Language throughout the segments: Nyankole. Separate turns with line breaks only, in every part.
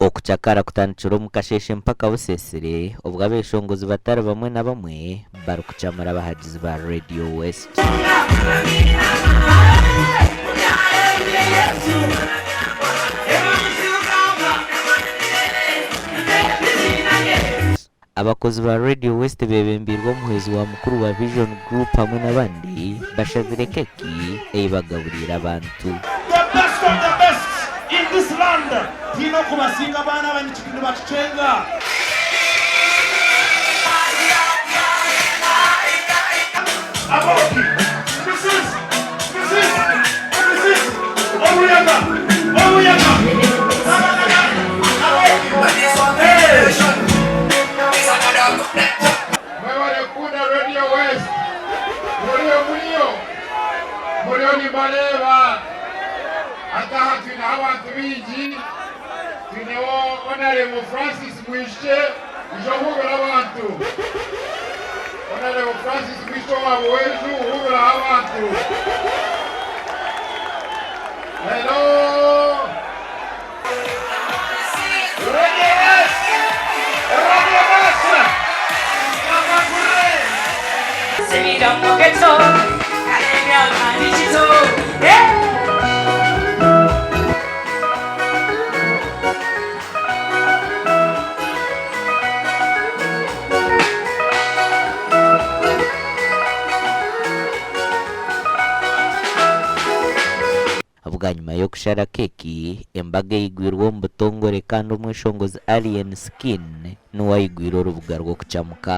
Okucakara kutandikire omu kasheeshe mpaka buseesire obwo abeshongozi batari bamwe na bamwe barikucamura abahagizi ba Radio West. Abakozi ba Radio West bebembeirwe omuhwezi wa mukuru wa Vision Group hamwe n'abandi bashazire keki ei bagaburiire abantu.
The best of the best in this land tihaine okubasinga abaana aba nibakikyenga. Aboki, Mrs. Mrs. Mrs. Omuyaga, Omuyaga, Aboki, hey.
Mwebale kukunda Radio West. Muriyo muriyo muriyo nimbareeba. Hati aha twineho abantu baingi. Twineho Honourable Francis Mwijukye ija ohuubire abantu. Honourable Francis Mwijukye owa Buhweju huubiraho abantu. Hello!
Radio West! Radio West! Kakagure!
Bwanyima y'okushara keeki, embaga eigwirwe omu butongore kandi omweshongozi Alien Skin niwe aigwire orubuga rw'okucamuka.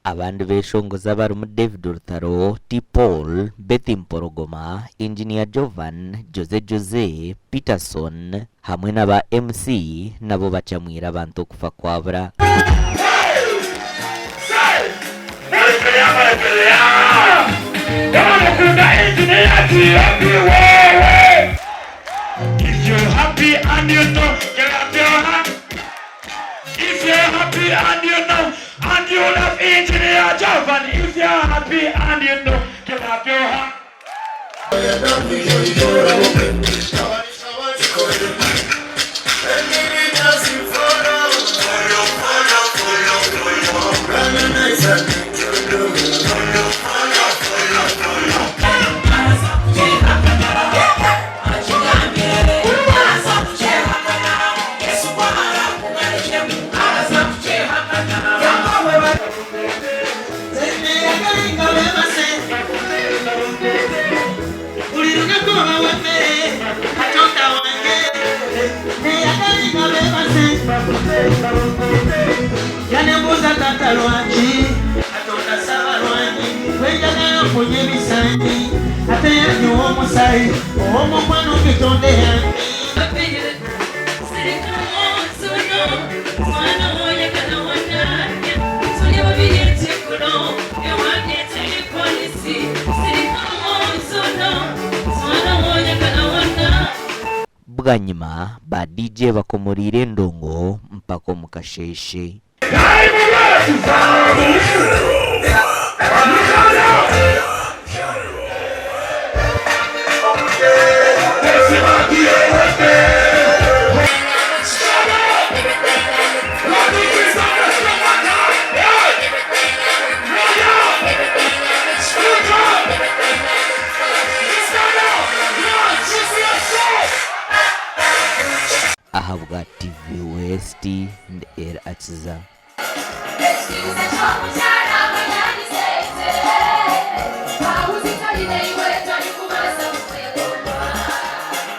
Abandi beshongozi abarimu David Rutaro, T Paul, Betty Mpologoma, Engineer Jovan, Jose Jose, Peterson hamwe na ba MC nabo bacamwire abantu okufa kwabura. Bwanyima ba DJ bakomoriire endongo mpaka omu kasheeshe. Ahabwa TV West ndi El Akiza.
Ekitiinisa ky'omukyala.